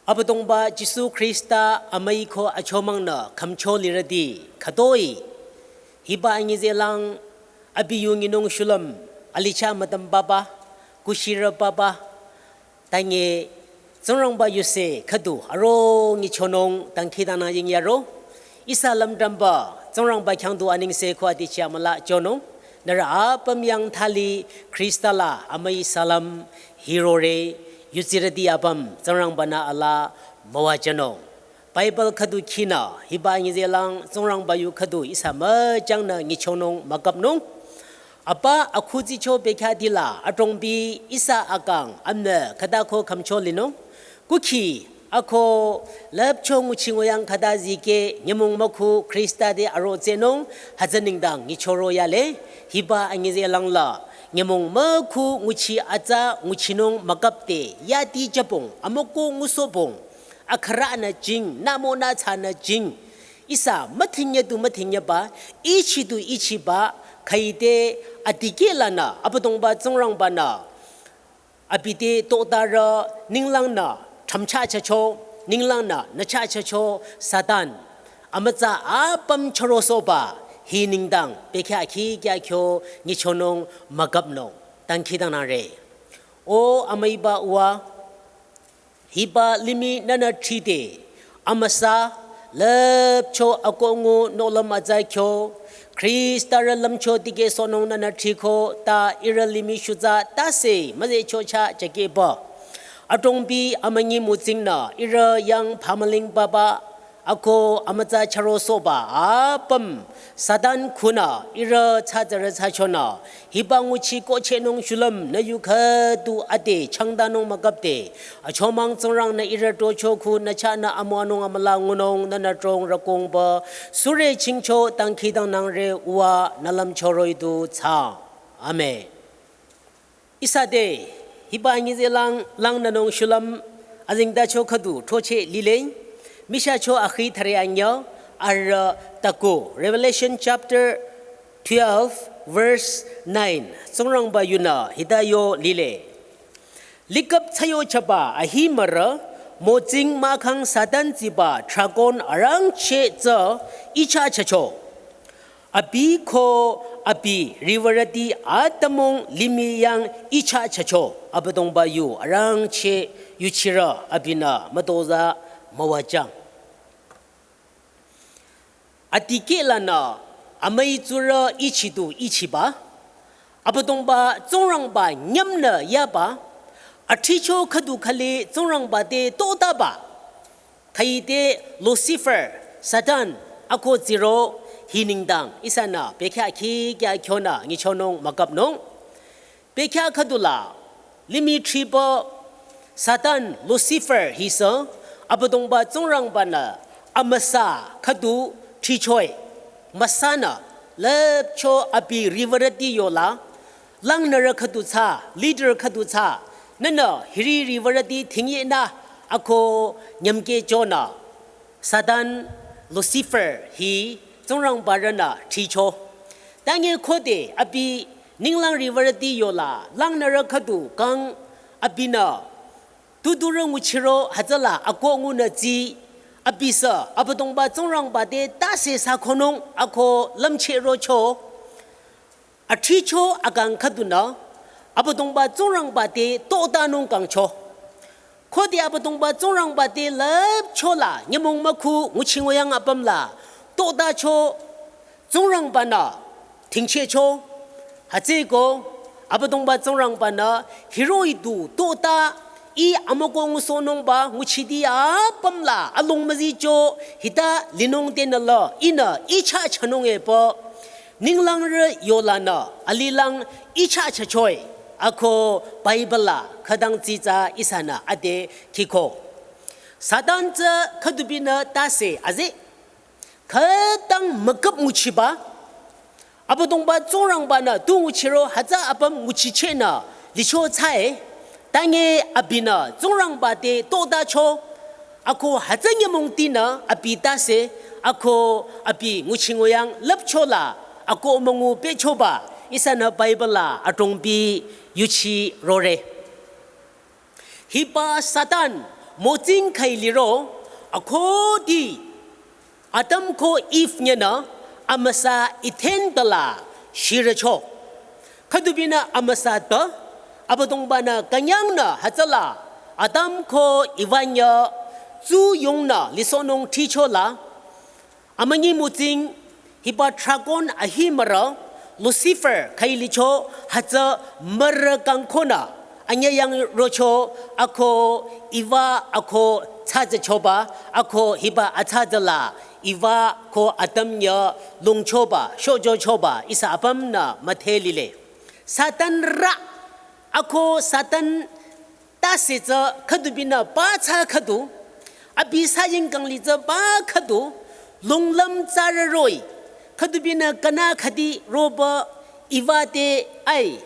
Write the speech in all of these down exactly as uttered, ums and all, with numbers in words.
Abüdongba Jisu Khrista amüi ko achomangnü khümcho lirüti khütoi. Hiba anyi zehlang abi yu nyinung shulüm alicha mütüm papa, kushirü papa, tange Tsingrangba yuse khüdu aro nyichonung dangkhidangnang yingyaro. Ihsa lümdümba Tsingrangba khyang du anengse ko adichi amüla chonung. Nührü apüm yang thali Khrista la amüi salam hirore, yudsirüti apüm Tsingrangbanü ala müwajünung. Bible khüdu khinü hiba anyi zehlang Tsingrangba yu khüdu ihsa müchangnü nyichonung mükapnung. Apa akhuzicho bekhyah dila adrongbi ihsa akang amnü khüta ko khümcho linung. Kukhi ako lüpcho nguchi nguyang khüta zikeh nyümong mükhu Khrista te aro tsehnung hütsü nengdang nyichoro yale. Hiba anyi zehlang la nyümong mükhu nguchi atsa nguchinung mükapde yati jüpung amüko ngusohpung. Akharanü jing, nümonü thsanü jing. Ihsa müdhingye du müdhingyeba, ichi du ichiba, khüite adikehlanü Abüdongba Tsingrangbanü abi te totarü ninglangnü thamchachacho, ninglangnü nüchachacho Satan amütsa apüm chürosohba hi nengdang bekhyah khikya kyo nyichonung mükapnung dangkhidangnangre. O amüiba Uwa, hiba limih nünü thride amüsa lüpcho akohngu nohlüm atsa kyo Khristarü lümcho tikehsohnung nünü thriko ta ihrü limih shutsa tase müzehcho chah jakehba. Adrongbi amünyi mütsingnü ihrü yang phamüling papa ako amütsa chürosohba apüm Satan khunü ihrü thsatsarü thsachonü hiba nguchi kohchehnung shulüm nü yu khüdu ade changdanung mükapde achomang Tsingrangnü ihrü tocho khu nü chahnü amüwanung amüla ngunung nünü trong rükongba sure chingcho dangkhidangnangre Uwa nü lümchoroh-i du thsaang. Amen. Ihsa te hiba anyi zehlang langnünung shulüm azengtacho khüdu throcheh lile. Mishacho akhi thüre anyüh arüh taku, Revelation chapter twelve verse nine. Tsingrangba yunü hita yo lile. Likap thsayochaba ahimürü mütsing mahkhang Satan tsiba dragon arangcheh tsü ichachacho. Abi ko abi riwürüti atümung limih yang ichachacho Abüdongba yu arangcheh yuchirü abinü mütozah müwajang. Adikehlanü amüi tsurü ichi du ichiba, Abüdongba Tsingrangba nyümnü yaba, athricho khüdu khüli Tsingrangba te totaba. Khüite Lucifer, Satan, ako tsiro hi nengdang ihsanü bekhyah khikya kyonü nyichonung mükapnung. Bekhyah khüdula limih thriba Satan Lucifer hisü Abüdongba Tsingrangbanü amüsa khüdu thrichoe. Amüsanü lüpcho abi riwürüti yola langnürü khüdu thsa, leader khüdu thsa, nünü hiri riwürüti dhingyenü ako nyümkehchonü Satan Lucifer hi Tsingrangbarünü thricho. Tange khode abi ninglang riwürüti yola langnürü khüdu kang abinü tudurü nguchiro hütsüla akoh ngunü tsi abisü Abüdongba Tsingrangba te tase sakhonung ako lümchehrocho. Athricho akang khüdunü Abüdongba Tsingrangba te totanung kangcho. Khode Abüdongba Tsingrangba te lüpchola nyümong mükhu nguchi nguyang apümla totacho Tsingrangbanü dhingchehcho. Hütsüeko Abüdongba Tsingrangbanü hiroh-i du tota ih amüko ngusohnungba nguchiti apümla alung müzicho hita linung tenüla ihnü ichachanung epü ninglangrü yolanü alilang ichachachoe ako Bible la khütang tsitsa ihsanü ade khiko. Satan tsü khüdubinü tase aze. Khütang mükap nguchiba. Abüdongba Tsingrangbanü tu nguchiro hütsü apüm nguchichehnü licho thsae. Tange abinü Tsingrangba te totacho. Ako hütsü nyümongtinü abi tase. Ako abi nguchi nguyang lüpchola. Ako müngu pehchoba. Ihsanü Bible la adrongbi yuchirore. Hiba Satan Motsing khüi liro, akhudi Adam ko Eve nyünü amüsa Eden tala shirücho. Khüdubinü amüsa ta, Abüdongbanü künyangnü hütsüla Adam ko Eva nyü tsuyongnü lisohnung thichola, amünyi motsing hiba dragon ahimürü Lucifer khüi licho hütsü mürü kangkonü anyüyang rocho ako Eva ako tsütsüchoba ako hiba atsütsüla Eva ko Adam nyü lungchoba shojochoba ihsa apümnü müdhe lile. Satan rü ako Satan tase tsü khüdubinü ba tsü khüdu, abi saying kangli tsü ba khüdu, lunglüm tsürü roh-i, khüdubinü künü khüdi roba Eva te ai.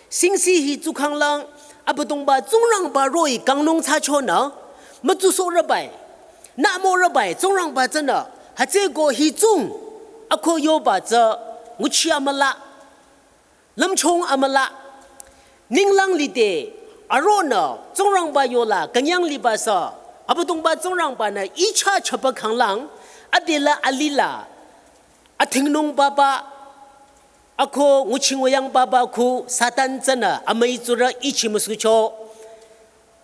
Singsi hi tsukhanglang, Abüdongba Tsingrangba roh-i kangnung tsüchonü, mütsusohrübai, nümorübai, Tsingrangba tsünü, hütsüko hi tsung, ako yoba tsü, nguchi amüla, lümchung amüla, ninglang lide, aronü, Tsingrangba yola, künyang liba sü, Abüdongba Tsingrangbanü, icha chapa khanglang, adela alila, athingnung baba, ako nguchi nguyang baba khu, Satan tsünü, amüi tsurü ichi müsucho,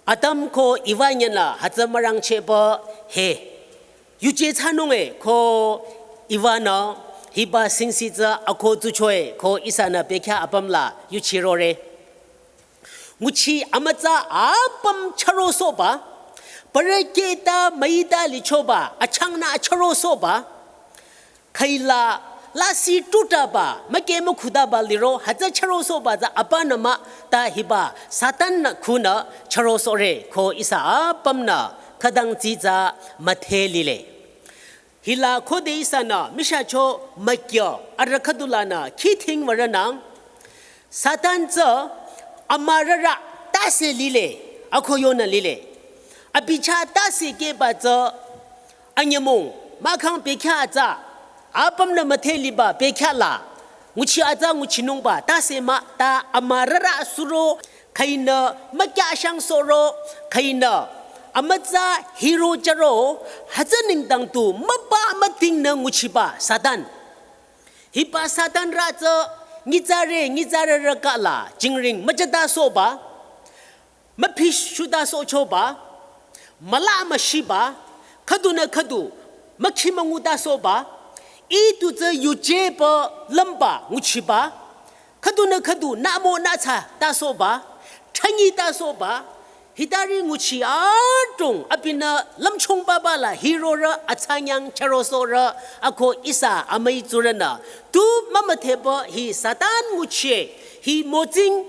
Adam ko Eva nyünü hütsü mürangchehba he. Yuje tsünung e ko Eva nü hiba singsi tsü ako tsucho e ko ihsanü bekhyah apümla yuchirore. Nguchi amütsa apüm chürosohba, parü keta müita lichoba, achangnü achürosohba, khüila lasih tutaba, müke mükhutaba liro, hütsü chürosohba tsü apanü mah ta hiba, Satan nü khunü chürosohre, ko ihsa apümnü khütang tsitsa müdhe lile. Hila khode ihsanü, mishacho mükyo, arü khüdulanü, khithing würünang, Satan tsü amürürü tase lile, ako yonü lile. Abi chah tase keba tsü anyümong, mahkhang bekhyah tsü, apümnü müdhe liba bekhyah la, nguchi atsa nguchinungba, tase mah ta amürürü suro, khüinü mükyashang soro, khüinü amütsa hiro chüro, hütsü nengdang tu müba mütingnü nguchiba Satan. Hiba Satan rü tsü nyitsarü, nyitsarürü kala, jingring müjütasohba, müphishudasohchoba, müla müshiba, khüdunü khüdu, mükhi müngudasohba, itu tsü yujeba lümba nguchiba, khüdunü khüdu nümo nütsatasohba, thanyitasohba, hitari nguchi adrong abinü lümchung baba la hirorü atsanyang chürosohrü ako ihsa amüi tsurünü, tu mümüdheba hi Satan nguchi, hi motsing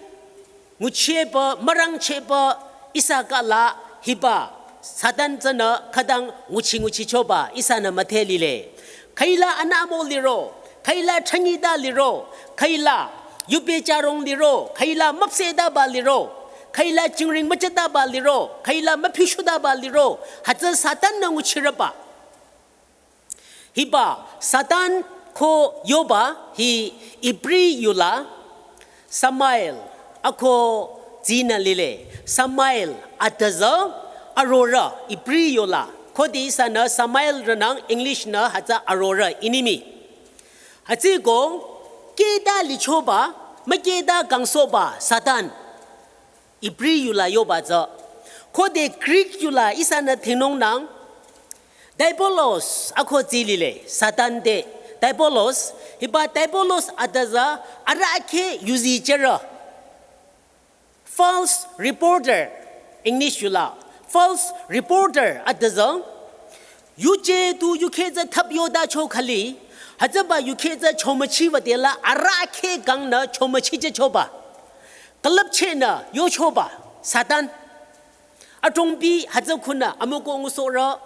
ngucheba, mürangcheba, ihsa kala hiba, Satan tsünü khütang nguchi nguchichoba, ihsanü müdhe lile. Khüila anümo liro, khüila thanyita liro, khüila yubecharong liro, khüila müpsehtaba liro, khüila jingring müjütaba liro, khüila müphishudaba liro, hütsü Satan nü nguchirüba. Hiba Satan ko yoba hi Ibri yula Samael ako tsünü lile. Samael atüzü arorü Ibri yola. Khode ihsanü Samael rünang English nü hütsü arorü enemy. Hütsüko keta lichoba, müketa kangsohba Satan. Ibri yula yoba tsü. Khode Greek yula ihsanü thingnungnang, Diabolos ako tsü lile, Satan te. Diabolos, hiba Diabolos atüzü arahkheh yuzichürü. False reporter, English yula. False reporter atüzü. Yuje tu yukheh tsü thap yotacho khali, hütsüba yukheh tsü chomüchiba tela arahkheh kangnü chomüchichehchoba. Külüpchehnü yochoba, Satan. Adrongbi hütsü khunü amüko ngusohrü.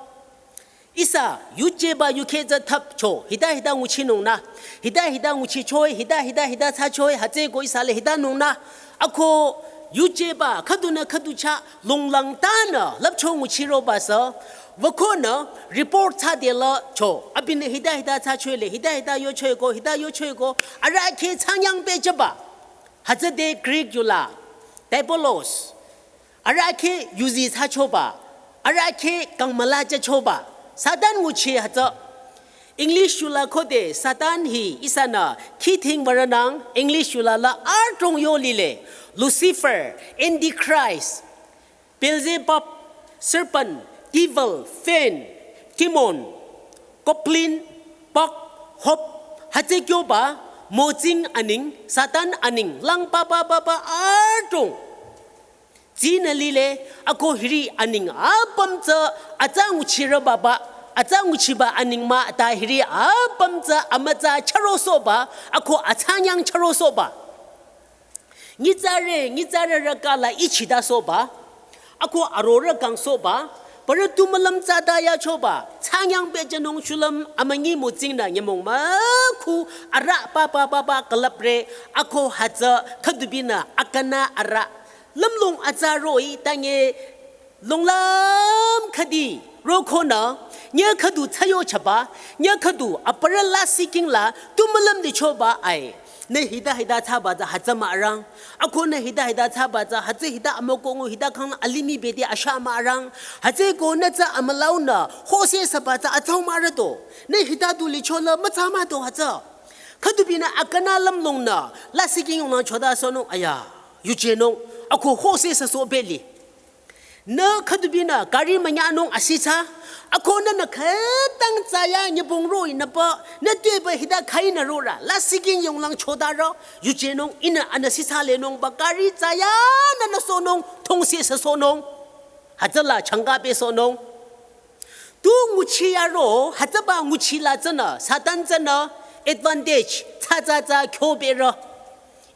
Ihsa yujeba yukheh tsü thapcho, hita hita nguchinungnü, hita hita nguchicho-i, hita hita hita thsacho-i, hütsüko ihsa le hita nungnü. Ako yujeba khüdunü khüdu chah longlang tanü lüpcho nguchiroba sü, wükonü report thsadela cho, abinü hita hita thsacho-i le, hita hita yocho-i ko, hita yocho-i ko, arahkheh thsanyang pehjüba. Hütsüde Greek yula, Diabolos. Arahkheh yuzi thsachoba. Arahkheh kangmüla jüchoba. Satan nguchi hütsü. English yula khode Satan hi ihsanü khithing würonang English yula la adrong yo lile. Lucifer, Antichrist, Beelzebub, serpent, devil, fiend, demon, goblin, bok, hob, hütsü kyoba, mütsing aning, Satan aning, lang papa papa adrong. Tsünü lile, ako hiri aning apüm tsü, atsa nguchirü baba, atsa nguchiba aning mah ta hiri apüm tsü, amütsa chürosohba, ako atsanyang chürosohba. Nyitsarü, nyitsarü rükala ichida sohba, ako arorü kangsohba, parü tu mülüm tsüta yachoba, tsanyang pehjünung shulüm amünyi mütsing nü nyümong mükhu arüh papa papa külüpre, ako hütsü khüdubinü akünü arüh. Lümlong atsa roh-i tanye longlüm khüdi rokhonü, nye khüdu tsüyo chaba, nye khüdu aparü lasih king la tu mülüm dichoba ai. Nü hita hita thsaba tsü hütsü mürang. Ako nü hita hita thsaba tsü hütsü hita amükoh ngu hita khang alimih bete asha mürang. Hütsüeko nü tsü amülaunü hose süba tsü atsau mürüto. Nü hita du licho la mütsa mah to hütsü. Khüdubinü akünü lümlongnü lasih king yongnang chotasohnung aya. Yujenung ako hose süsoh beli. Nü khüdubinü gari münyanung asithsa. Ako nünü khütang tsaya nyübong roh-i nüpa, nü tuepü hita khainü rorü, lasih king yonglang chotarü, yujenung ihnü anü sithsa lenungba gari tsaya nünü sohnung, thongse süsohnung. Hütsüla changka pehsohnung. Tu nguchi yaro, hütsüba nguchi la tsünü, Satan tsünü, advantage, tsa tsa tsa kyo berü.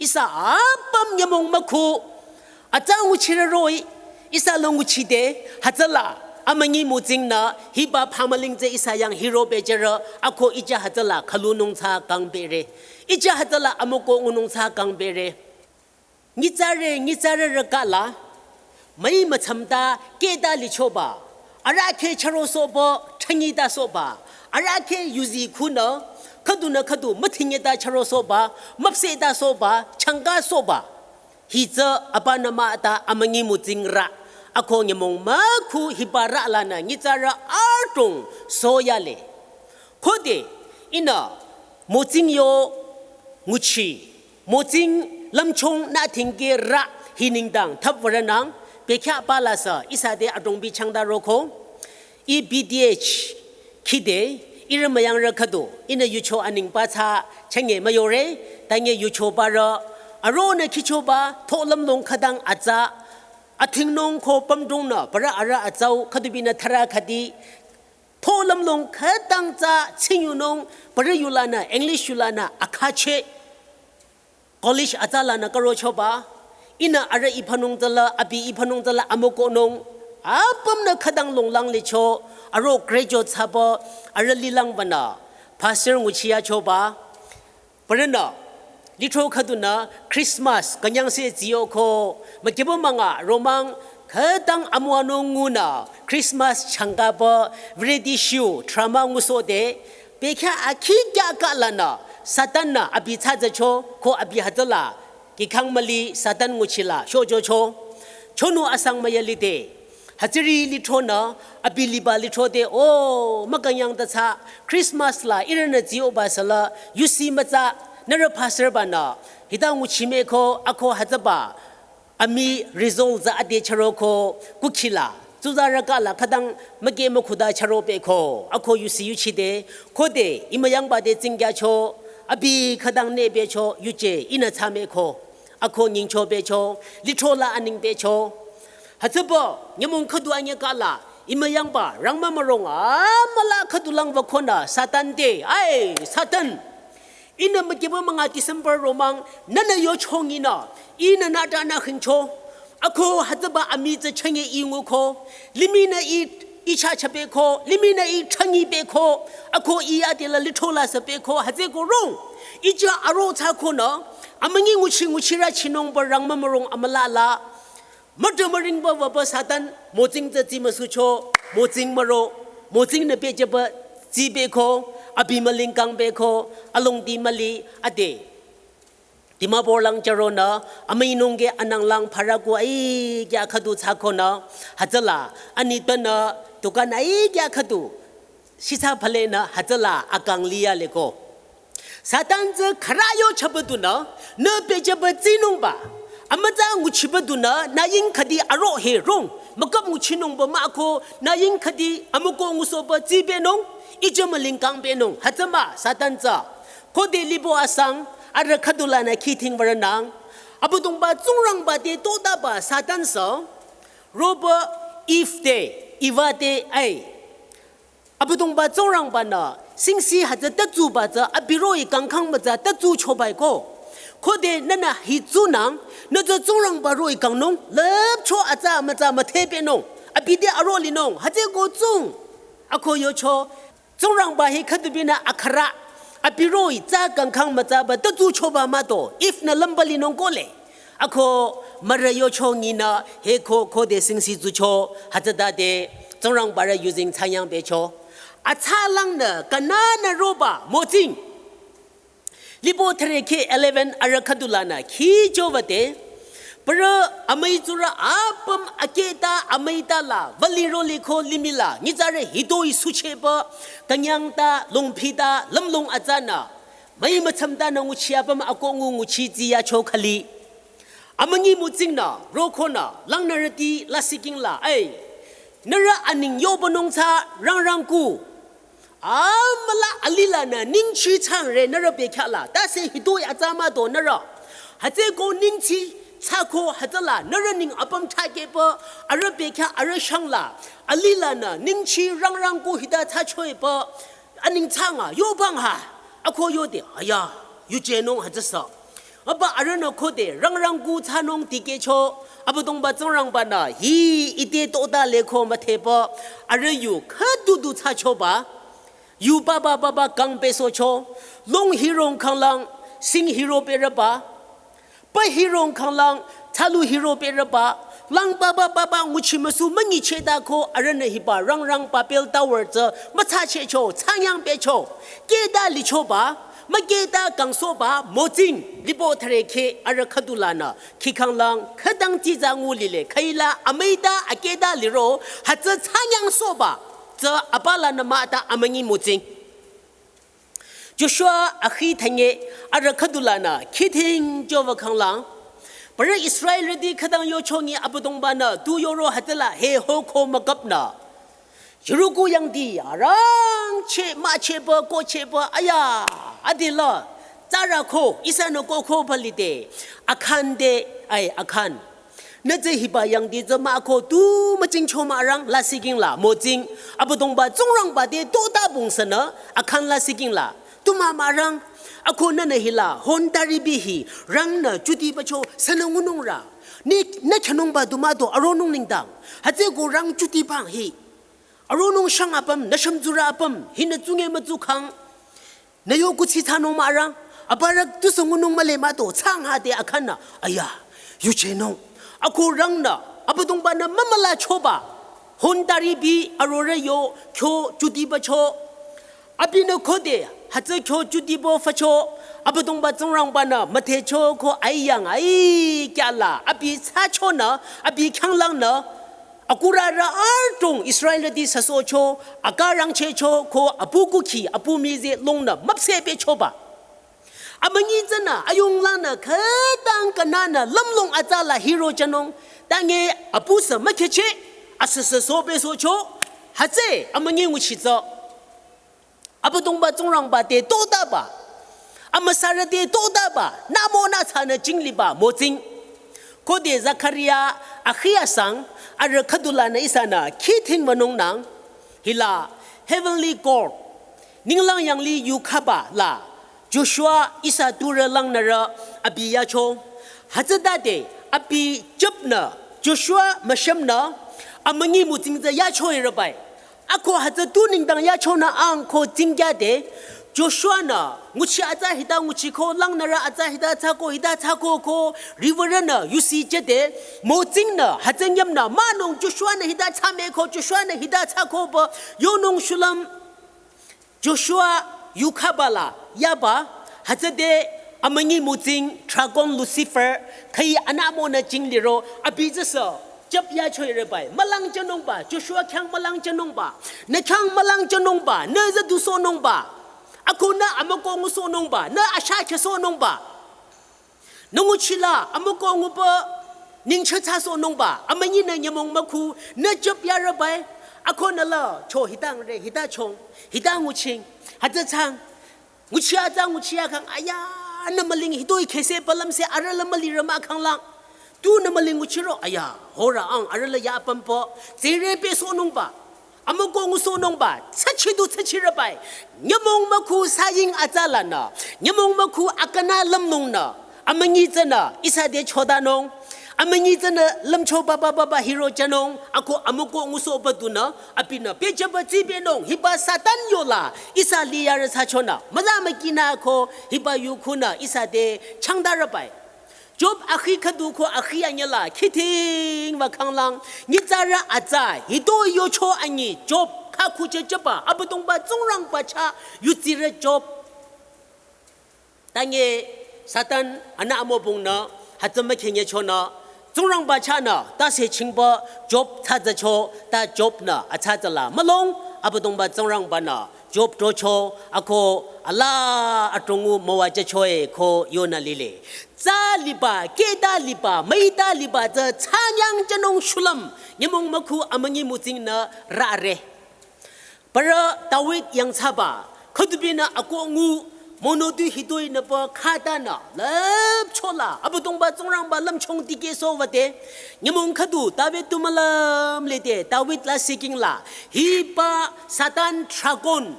Ihsa apüm nyümong mükhu, atsa nguchirü roh-i, ihsa la nguchide, hütsüla, amünyi mütsing nü, hiba phamüling tsü ihsa yang hiro pehjürü, ako ija hütsüla khülunung tsü kang bere. Ija hütsüla amükoh ngunung tsü kang bere. Nyitsarü, nyitsarü rükala, müi mütsümta, keta lichoba, arahkheh chürosohba, thanyita sohba, arahkheh yuzi khunü, khüdunü khüdu müthinyita chürosohba, müpsehta sohba, changka sohba. Hitsü abanü mah ta amünyi mütsingrü, ako nyümong mükhu hibarü lanü nyitsarü adrong sohyale. Khode, ihnü, mütsing yo nguchi, mütsing lümchung nü thingkerü hi nengdang thap würonang, bekhyah pala sü, ihsa te adrong bichangda roko, ih B T H khide, ihrü müyangrü khüdu, ihnü yucho anengba tsü, chenge müyore, tanye yuchobarü, aronü khichoba, tho lümlong khütang atsa, athingnung ko pümdrongnü, parü arüh atsau, khüdubinü thara khüdi, tho lümlong khütang tsü tsingyunung, parü yulanü, English yulanü, akhache. College atsa lanü karochoba, ihnü arüh iphanung tsüla, abi iphanung tsüla, amükohnung, apümnü khütang longlang licho, aro graduate thsaba, arüh lilang banü, pastor nguchiyachoba, parünü, lithro khüdunü Christmas künyangse tsiyoko, mükyüba münga romang khütang amüwanung ngunü Christmas changkaba variety show drama ngusohde, bekhyah akhi kya ka lanü Satan-nü abi thsazacho ko abi hütsüla, kihkhang müli Satan nguchila shojocho, chonu asang müyalide. Hütsüri lithronü, abi liba lithro te, o, mükünyang ta tsü, Christmas la ihrünü tsiyoba süla, yusi mütsa, nührü pastor banü, hita nguchi meko, ako hütsüba, amii result tsü ade chüroko, kukhila, tsuzarü ka la khütang müke mükhuda chüro peko, ako yusi yuchide, khode, imüyangba te tsingkyacho, abi khütang ne becho, yuje, ihnü tsü meko, ako nyingcho becho, lithro la aning becho. Hütsüba, nyümong khüdu anyü ka la, imüyangba, rangmü mürong, amüla khüdu lang wükonü, Satan te, ai, Satan. Ihnü mükyüba münga December romang, nünü yochonginü, ihnü nü ta nü khingcho. Ako hütsüba amii tsü chünye i nguko, limihnü i, i cha cha peko, limihnü i chünyi peko, ako i adela lithro la sü peko, hütsüeko rong. Ija aro thsakonü, amünyi nguchi nguchirü chinungba rangmü mürong amüla la, müdrü müringba wüba Satan, mütsing tsü tsi müsucho, mütsing müro, mütsingnü pehjüba tsi beko, abi müling kang beko, alongdi müli ade. Dimapur lang chüronü, amüinung ke anang lang pharaku ai kya khüdu thsakonü, hütsüla, ani tünü, dukan ai kya khüdu, shitsa phalenü, hütsüla, akang liya leko. Satan tsü kharayo chaba dunü, nü pehjüba tsinungba, amütsa nguchiba dunü, nü ying khüdi aro he rong, mükap nguchinungba mah ko, nü ying khüdi amüko ngusohba tsibenung, ijü müling kangbenung, hütsü mah, Satan tsü. Khode libo asang, arüh khüdulanü khithing würonang. Abüdongba Tsingrangba te totaba Satan sü, roba Eve te, Eva te ai. Abüdongba Tsingrangbanü, singsi hütsü tütsuba tsü, abi roh-i kangkhang mütsa tütsu chobai ko. Khode nünü hi tsunang, nü tsü Tsingrangba roh-i kangnung, lüpcho atsa mütsa müthebenung, abi te aro linung, hütsüko tsung. Ako yocho, Tsingrangba hi khüdubinü akhara, abi roh-i tsa kangkhang mütsaba tütsu choba mado, Eve nü lümba linung kole. Ako mürü yocho nginü, he ko khode singsi tsucho, hütsütade, Tsingrangba rü yuzeng thsanyang becho. Atsa langnü, kananü roba, motsing. Libo thüre khe eleven arüh khüdulanü, khi jovate, parü amüi tsurü apüm akehta amüita la, vali roli ko limih la, nyitsarü hitoi sucheba, künyang ta, longphi ta, lümlong atsanü, müi mütsamtanü nguchi apüm ako ngu nguchi tsiyacho khali. Amünyi mutsingnü, rokonü, langnürüti lasihking la, ai, nührü aning yobanung tsü rangrangku. Amüla alilanü ningchi changre nührü bekhyah la, tase hitoi atsa mado nührü. Hütsüko ningchi thsako hütsüla, nührü ning apüm thakehpü, arüh bekhyah arüh shang la, alilanü ningchi rangrangku hita thsachoepü, aning thsanga, yobang ha, ako yode, aya, yujenung hütsüsü. Aba arühnü khode, rangrangku thsanung tikehcho, Abüdongba Tsingrangbanü, hi ite tota leko müthepü, arüh yu khüdudu thsachoba, yu baba baba kang pesohcho, long hirong khanglang, sing hiro perüba, pü hirong khanglang, tsalu hiro perüba, lang baba baba nguchi müsu münyichehta ko arühnü hiba rangrang Babel Tower tsü müthsachehcho, thsanyang pecho, kehta lichoba, mükehta kangsohba, motsing, libo thüre khe arüh khüdulanü, khi khanglang, khütang tsiza ngu lile, khüila, amüita, akehta liro, hütsü thsanyang sohba, tsü apalanü mah ta amünyi motsing. Joshua akhi thanye arüh khüdulanü khithing jova khanglang. Parü Israelrüti khütang yochongi Abüdongbanü tu yoro hütsüla he hoko mükapnü. Jericho yangdi arangcheh müchehba kohchehba aya adila tsarü ko ihsanü kohko balite Akhan te ai Akhan. Nü tsü hiba yangdi tsü mah ko tu müchingcho mah rang lasihking la motsing Abüdongba Tsingrangba te tota bungsanü Akhan lasihking la. Tu mah mah rang ako nünü hila hon taribi hi rangnü chutibacho sünü ngunung ra. Ni nü khanungba du mado aronung nengdang. Hütsüko rang chutibang hi. Aronung shang apüm, nü shümtsurü apüm, hinü tsunge mütsukhang. Nü yo kuthsi thsanung mah rang, aparü tusü ngunung mühle mado, thsang hade Akhanü, aya, yujenung. Ako rangnü, Abüdongbanü mümüla choba, hon taribi arorü yo, kyo chutibacho. Abinü khode, hütsü kyo chutibo facho, Abüdongba Tsingrangbanü, müthecho ko ai yang ai kyala, abi thsachonü, abi khanglangnü, akurarü artung Israelrüti süsohcho, akarangchehcho ko apu kukhi, apu mize longnü müpsehpehchoba. Amünyi tsünü, ayunglangnü, khütang kananü, lümlong atsala hiro jünung, tange apu sü mükhehcheh, asüsü sohpehsohcho, hütsü amünyi nguchi tsü. Abüdongba Tsingrangba te totaba. Amüsarü te totaba. Nümo nü thsanü jingliba motsing. Khode Zakaria akhi asang arüh khüdulanü ihsanü khithing münungnang. Hila heavenly court. Ninglang yanglih yukhaba la. Joshua ihsa turü langnürü abi yacho. Hütsütade abi jüpnü Joshua müshümnü amünyi motsing tsü yacho irebai. Ako hütsü tu nengdang yachonü ang ko tsingkyade, Joshua-nü, nguchi atsa hita nguchi ko, langnürü atsa hita thsako, hita thsako ko, riwürünü, yusi jede, motsingnü, hütsü nyümnü, mahnung Joshua-nü hita thsame ko, Joshua-nü hita thsako ba, yonung shulüm, Joshua yukhaba la, yaba, hütsüde, Amünyi mütsing, dragon Lucifer, khüi anümonü jing liro, abi tsüsü, jüp ya choi rebai, mülang jünungba, Joshua khyang mülang jünungba, nü khyang mülang jünungba, nü züdusohnungba, ako nü amüko ngusohnungba, nü asha khesohnungba. Nü nguchila, amüko ngupü, ningchütsa sohnungba, amünyinü nyümong mükhu, nü jüp ya rebai, ako nü la, cho hitang re, hita chong, hita nguching, hütsü chang, nguchi atsa nguchi akhang, aya, nü müling hitoi khese palamse arüh la müli rama khanglang. Tu nü müling nguchiro, aya, hora ang arüh la ya pampo, tsire pe sohnungba. Amüko ngusohnungba, tsüchi du tsüchi rebai. Nyümong mükhu saying atsa lanü, nyümong mükhu akana lümnungnü, amünyi tsünü, ihsa te chodanung, amünyi tsünü lümcho baba baba hiro jünung, ako amüko ngusohba dunü, abinü, pejaba tsibenung, hiba Satan yola, ihsa liyarü sachonü, müza mükinü ko, hiba yukhunü, ihsa te changda rebai. Job akhi khüdu ko akhi anyüla, khithing wa khanglang, nyitsarü atsa, hitoi yocho anyi, Job, kha khuche jüba, Abüdongba Tsingrangba chah, yutsire Job. Tange Satan anü amobungnü, hütsü mükhenye chonü, Tsingrangba chahnü, tase chingba, Job tsatsa cho, ta Job nü, atsa tsala, mülong, Abüdongba Tsingrangbanü, Job trocho, ako, ala, atrongu, müwa jüchoe, ko, yonü lile. Tsa liba, keda liba, müita liba, tsü, tsanyang jünung shulüm, nyümong mükhu, amünyi mütsingnü, rare. Para David yangthsaba, khüdubinü ako ngu, mono tu hitoi nüpa khatanü, lüpchola, Abüdongba Tsingrangba lümchong dikehsohwate, nyümong khüdu, David tu mülüm lete, David la siking la, hiba Satan dragon,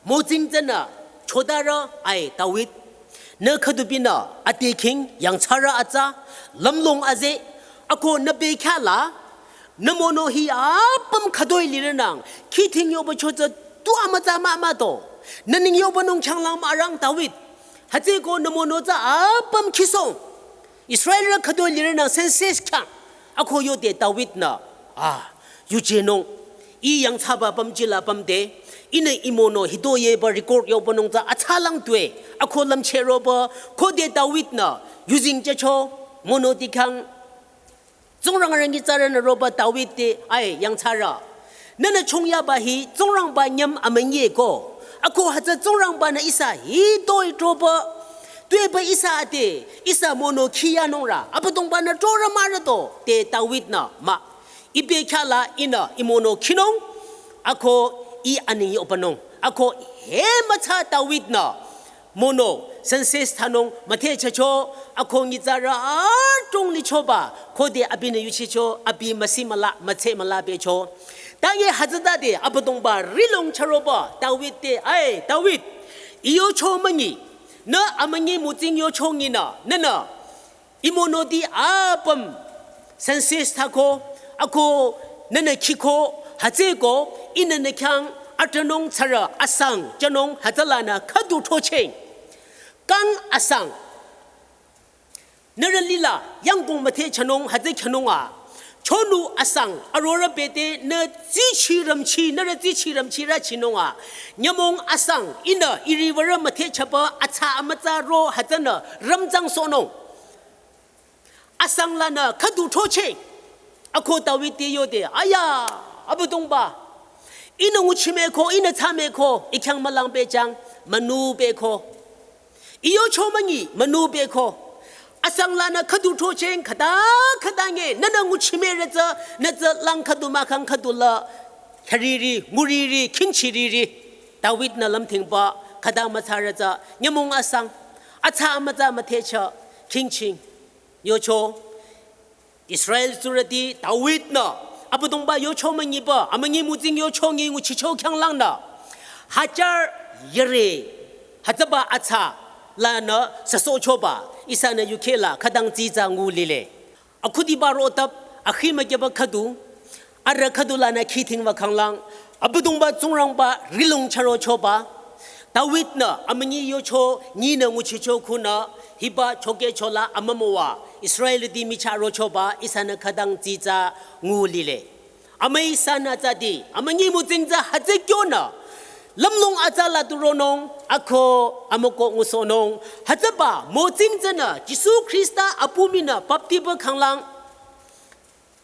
mütsing tsünü, chodarü, ai, David, nü khüdubinü, ate king, yangthsarü atsa, lümlong aze, ako nü bekhyah la, nü mono hi apüm khütoi lirenang, khithing yoba chotsü tu amütsa mah mah to. Nü ning yoba nung changlang mah arang David. Hütsüko nü mono tsü apüm khisong. Israelrü khütoi lirenang census khyang. Ako yode David nü. Ah, yuje nung. I yangthsaba pümjila pümde. Ihnü i mono hitoi yeba record yoba nung tsü atsalang tue. Ako lümcheroba. Khode David nü. Yuzeng jücho. Mono dikhyang Tsingrang arangitsarünü roba David te ai yangthsarü. Nünü chongyaba hi Tsingrangba nyüm amünyi ko. Ako hütsü Tsingrangbanü ihsa hitoi troba. Tuepü ihsa ate, ihsa mono khiyanungrü. Abüdongbanü trorü mahrüto, te David nü mah. I bekhyah la ihnü i mono khinung. Ako i aning yobanung. Ako he mütsa David nü. Mono, census thsanung, müthehchehcho, ako nyitsarü adrong lichoba, khode abinü yuchicho, abi müsi müla, mütse müla becho. Tange hütsütade, Abüdongba rilong chüroba, David te, ai, David, i yocho münyi, nü amünyi mütsing yocho nyinü, nünü, i monoti apüm census thsako, ako nünü khiko, hütsüko, ihnü nü khyang atronung tsarü asang, jünung hütsülanü khüdu throcheng. Kang asang. Nührü lila, yangkong müthehchehnung, hütsü khyünung a. Chonu asang, arorüh bete, nü tsichi rümchi, nührü tsichi rümchi rüchinung a. Nyümong asang, ihnü, iriwürü müthehchehba, atsa amütsa ro, hütsünü, rümtsang sohnung. Asang lanü khüdu throcheh. Ako David te yode, aya, Abüdongba. Ihnü nguchimeko, ihnü thsameko, i khyang mülang pehjüng, münu peko. I yocho münyi, münu peko. Asang lanü khüdu throcheh, khüta, khüta nge, nünü nguchimerü tsü, nü tsü lang khüdu mahkhang khüdu la, khariri, nguriri, khingchiriri. David nü lümthingba, khüta mütsarü tsü, nyümong asang, atsa amütsa müthehcheh, khingching. Yocho, Israel tsurüti David nü, Abüdongba yocho münyiba, amünyi mütsing yocho nyi nguchicho khyanglangnü. Hajar yere, hütsüba atsa, lanü süsohchoba, ihsanü yukheh la, khütang tsitsa ngu lile. Akhudiba rotap, akhi mükyeba khüdu, arüh khüdu lanü khithingba khanglang, Abüdongba Tsingrangba rilong chürochoba, David nü amünyi yocho nyinü nguchicho khunü, hiba chokehchola amümüwa, Israelti michah rochoba, ihsanü khütang tsitsa ngu lile. Amüi sanü tsüdi, amünyi mütsing tsü hütsü kyonü, lümlong atsa la turonung, ako amüko ngusohnung. Hütsüba, mütsing tsünü, Jisu Khrista apu minü baptiba khanglang.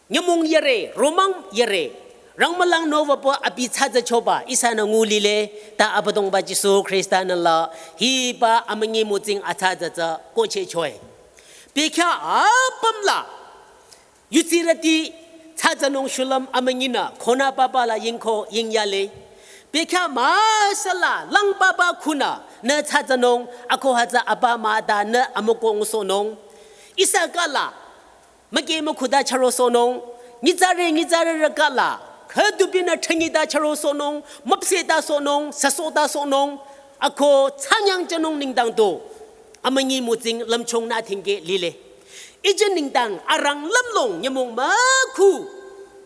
Nyümong yare, romang yare. Rangmülang nowapa abi tsatsa choba, ihsanü ngulile, ta Abüdongba Jisu Khrista nü la, hiba amünyi mütsing atsa tsatsa, koche choe. Bekya apüm la, yutsirüti tsatsanung shulüm amünyinü, khona papa la yingko yingyale. Bekya masala, lang papa khunü, nü tsatsanung, ako hütsü apa mata nü amüko ngusohnung. Ihsa kala, müke mükhuda charosohnung, nyitsarü nyitsarü rükala, khüdupinü thanyida charosohnung, müpsehta sohnung, süsohta sohnung, ako tsanyang chanung nengdang tu, amünyi mütsing lümchung nü thingke lile. Ije nengdang arang lümlong nyümong mükhu,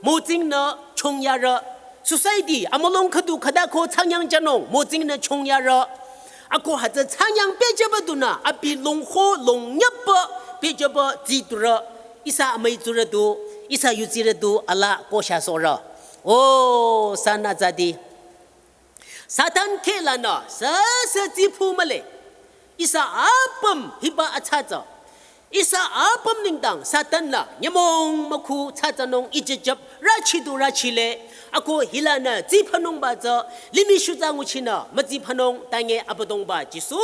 mütsing nü chongyarü, society, amülong khüdu khüda ko tsanyang chanung, mütsing nü chongyarü, ako hütsü tsanyang pehjüba dunü, abi longkho longnyapa pehjüba tsiturü, ihsa amüi tsurü tu, ihsa yutsirü tu, ala kosha sohrü. O, sana zadi. Satan kheh lanü, sese tsiphu mühle. Ihsa apüm hiba atsa tsü. Ihsa apüm nengdang Satan la nyümong mükhu tsatsanung ijejep rachidu rachile. Ako hilanü tsiphanungba tsü limih shutsa nguchinü mütsiphanung tange Abüdongba Jisu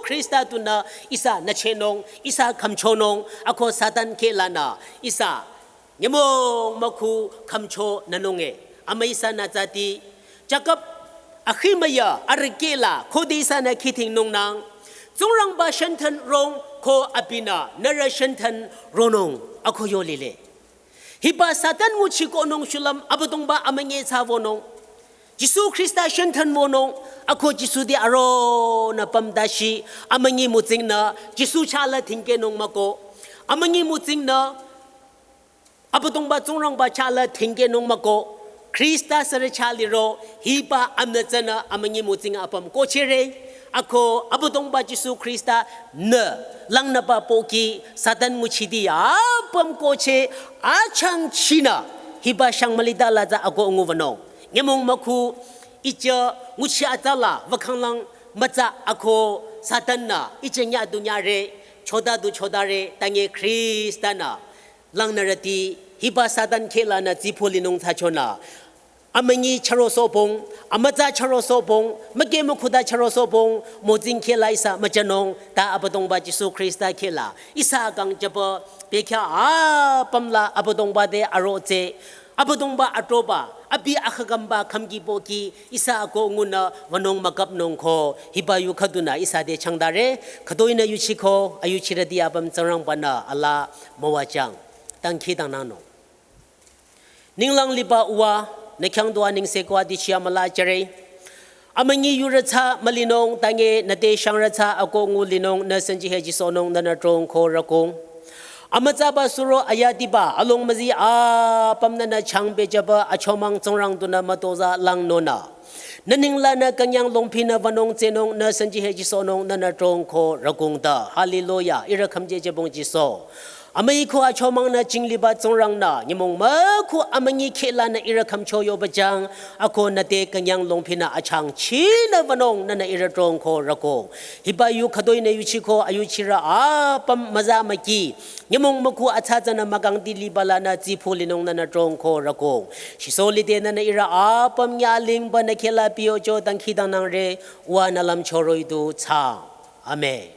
Khrista tunü ihsa nüchehnung, ihsa khümchonung, ako Satan kheh lanü ihsa nyümong mükhu khümcho nünunge. Amüi ihsanü zadi, Jakob akhimüya arükeh la khode ihsanü khidhingnungnang, Tsingrangba shenthen rong ko abinü nührü shenthen ronung, ako yo lile. Hiba Satan nguchi kohnung shulüm Abüdongba amünyi tsü wünung. Jisu Khrista shenthen wünung, ako Jisu te aronü pümdashi, amünyi mütsing nü, Jisu chah la thingkenung müko. Amünyi mütsing nü, Abüdongba Tsingrangba chah la thingkenung müko, Khrista sürü chah liro, hiba amünyi tsünü amünyi mütsing apüm kohchehre, ako Abüdongba Jisu Khrista nü, langnüba pohki, Satan nguchiti apüm kohcheh, achangchinü, hiba shang mülita la tsü ako nguwünung. Nyümong mükhu, ije nguchi atsa la, wükhanglang mütsa ako Satan nü, ije nyadu nyare, choda du chodare, tange Khrista nü, langnürüti, hiba Satan kheh lanü tsiphu linung thsachonü. Amünyi charosohbong, amütsa charosohbong, müke mükhuda charosohbong, mütsing kheh la ihsa müchanung, ta Abüdongba Jisu Khrista kheh la, ihsa kang jüba, bekya apüm la Abüdongba te aro tsü, Abüdongba atroba, abi akhakamba khümki pohki, ihsa ako ngunü wünung mükapnung ko, hiba yu khüdunü ihsa te changdare, khütoinü yuchiko, ayuchirüti apüm Tsingrangbanü ala müwajang. Dangkhidangnangnung. Ninglang liba Uwa, nü khyang dua nengsekwa dichi amüla jüre. Amünyi yurü tsü mülinung, tange nü te shangrü tsü ako ngu linung, nü senji hejisohnung, nünü trong ko rükong. Amütsaba suro ayatiba, along müzi apüm nünü changpehjüba, achomang Tsingrang tunü mütozah langnunü. Nü ninglanü künyang longpinü wünung tsehnung, nü senji hejisohnung, nünü trong ko rükong ta. Hallelujah, ihrü khümjejübong Jisu. Amüi ko achomang nü jingliba Tsingrang nü, nyümong mükhu amünyi kheh lanü ihrü khümcho yoba jang, ako nü te künyang longpinü achangchinü wünung nünü ihrü trong ko rükong. Hiba yu khütoinü yuchiko ayuchirü apüm müza müki. Nyümong mükhu atsa tsünü mükangti liba lanü tsiphu linung nünü trong ko rükong. Shiso lide nünü ihrü apüm nyalingba nü kheh la piyocho dangkhidangnangre, Uwa nü lümcho roh-i du thsaang. Amen.